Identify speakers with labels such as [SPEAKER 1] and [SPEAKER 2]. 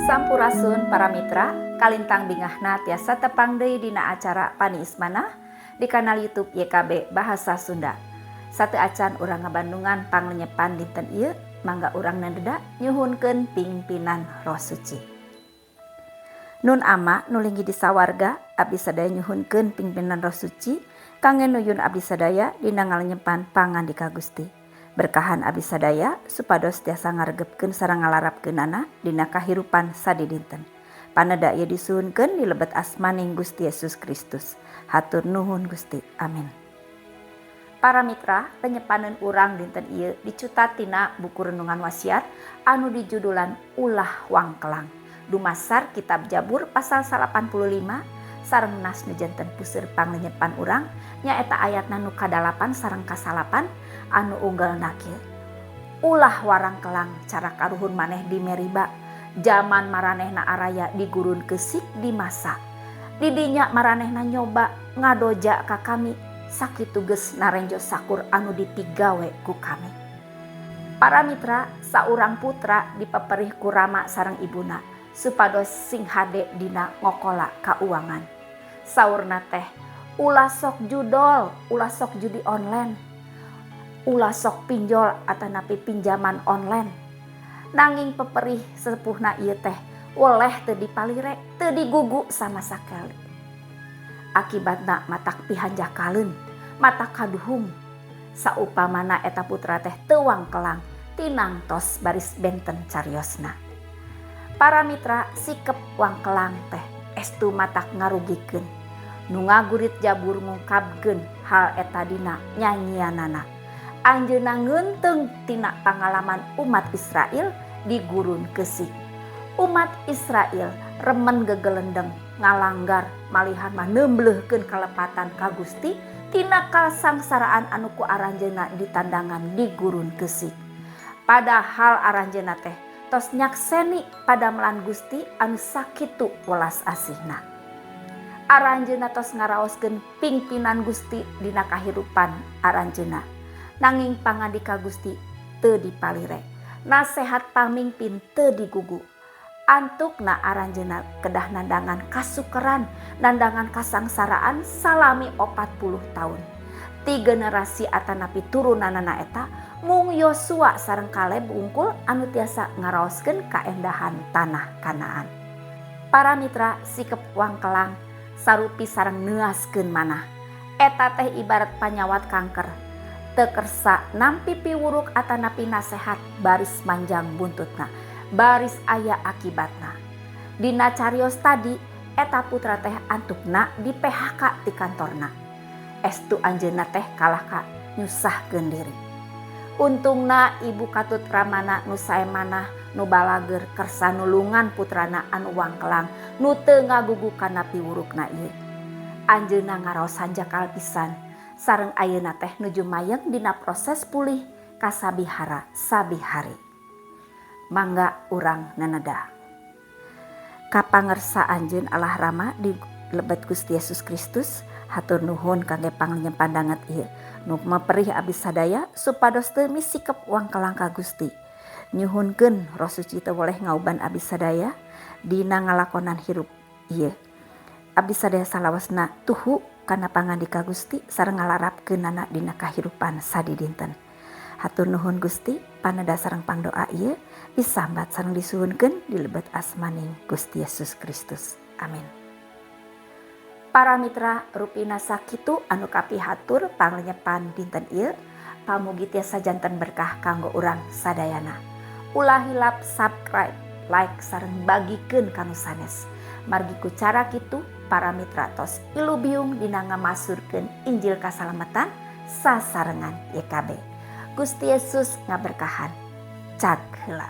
[SPEAKER 1] Sampurasun para mitra, kalintang bingahna tiasa tepang deui dina acara Paniis Manah di kanal YouTube YKB Bahasa Sunda. Sateuacan urang ngabandungan panglenyepan dinten ieu, mangga urang nandeda nyuhunkeun pingpinan Roh Suci. Nun Ama nu linggih di sawarga, abdi sadaya nyuhunkeun pingpinan Roh Suci kangge nuyun abdi sadaya dina ngalenyepan pangandika Gusti. Berkahan abdi sadaya supados tiasa ngaregepkeun sareng ngalarapkeunana dina kahirupan sadidinten. Paneda ieu disuhunkeun di lebet asmaning Gusti Yesus Kristus. Hatur nuhun Gusti. Amin. Para mitra, lenyepaneun urang dinten ieu dicutat tina buku renungan wasiat anu dijudulan Ulah Wangkelang. Dumasar kitab Jabur pasal 85 sareng nas nu janten puseur panglenyepan urang nyaeta ayatna nu kadalapan sareng kasalapan anu unggelna kieu. Ulah warangkelang cara karuhun maneh di Meriba, jaman maranehna araya di gurun keusik di Masa. Didinya maranehna nyoba ngadoja ka kami, sakitu geus narenjo sakur anu dipigawe ku kami. Para mitra, saurang putra dipeperih ku rama sareng ibuna supados sing hade dina ngokola kauangan. Saurna teh, ulah sok judol, ulah sok judi online, ulah sok pinjol atanapi pinjaman online. Nanging peperih sepuhna ieu teh weleh teu dipalire, teu digugu sama sakali. Akibatna matak pihanjakaleun, matak kaduhung. Saupamana eta putra teh teu wangkelang, tinangtos baris benten cariosna. Para mitra, sikep wangkelang teh estu matak ngarugikeun. Nu ngagurit Jabur ngungkapkeun hal eta dina nyanyianana. Anjeunna ngeunteung tina pangalaman umat Israel di gurun keusik. Umat Israel remen gegelendeng ngalanggar malihan mah neumbleuhkeun kalepatan ka Gusti tina kasangsaraan anu ku aranjeunna ditandangan di gurun keusik. Padahal aranjeunna teh tos nyakseni padamelan Gusti anu sakitu welas asihna. Aranjeunna tos ngaraoskeun pingpinan Gusti dina kahirupan aranjeunna. Nanging pangandika Gusti teu dipalire. Nasehat pamingpin teu digugu. Antukna aranjeunna kedah nandangan kasukeran, nandangan kasangsaraan salami 40 tahun. Ti generasi atanapi turunanana eta mung Yosua sareng Kaleb wungkul anu tiasa ngaraoskeun kaendahan tanah Kanaan. Para mitra, sikep wangkelang sarupi sareng neuaskeun manah. Eta teh ibarat panyawat kanker. Teu kersa nampi piwuruk atanapi nasehat baris manjang buntutna, baris aya akibatna. Dina carios tadi eta putra teh antukna di PHK ti kantorna. Estu anjeunna teh kalah ka nyusahkeun diri. Untungna ibu katut ramana nu sae manah, nu balageur kersa nulungan putrana anu wangkelang nu teu ngagugu kana piwurukna ieu. Anjeunna ngaraos hanjakal pisan sareng ayeuna teh nuju mayeng dina proses pulih kasabihara sabihari. Mangga urang neneda. Kapangersa anjeun Allah Rama di lebet Gusti Yesus Kristus, hatur nuhun kangge panglenyepan danget ieu. Nu meperih abdi sadaya supados teu misikep wangkelang ka Gusti. Nyuhunkeun Roh Suci teu boleh ngauban abdi sadaya dina ngalakonan hirup ieu. Abdi sadaya salawasna tuhu kana pangandika Gusti sareng ngalarapkeunana dina kahirupan sadidinten. Hatur nuhun Gusti, paneda sareng pangdoa ieu disambat sareng disuhunkeun di lebet asmaning Gusti Yesus Kristus. Amin. Para mitra, rupina sakitu anu kapihatur panglenyepan dinten ieu, pamugi tiasa janten berkah kanggo urang sadayana. Ulah hilap subscribe, like sareng bagikeun ka nu sanes. Margi ku cara kitu para mitra tos ilubiung dina ngamasurkeun Injil kasalamatan sasarengan YKB. Gusti Yesus ngaberkahan. Cag heula.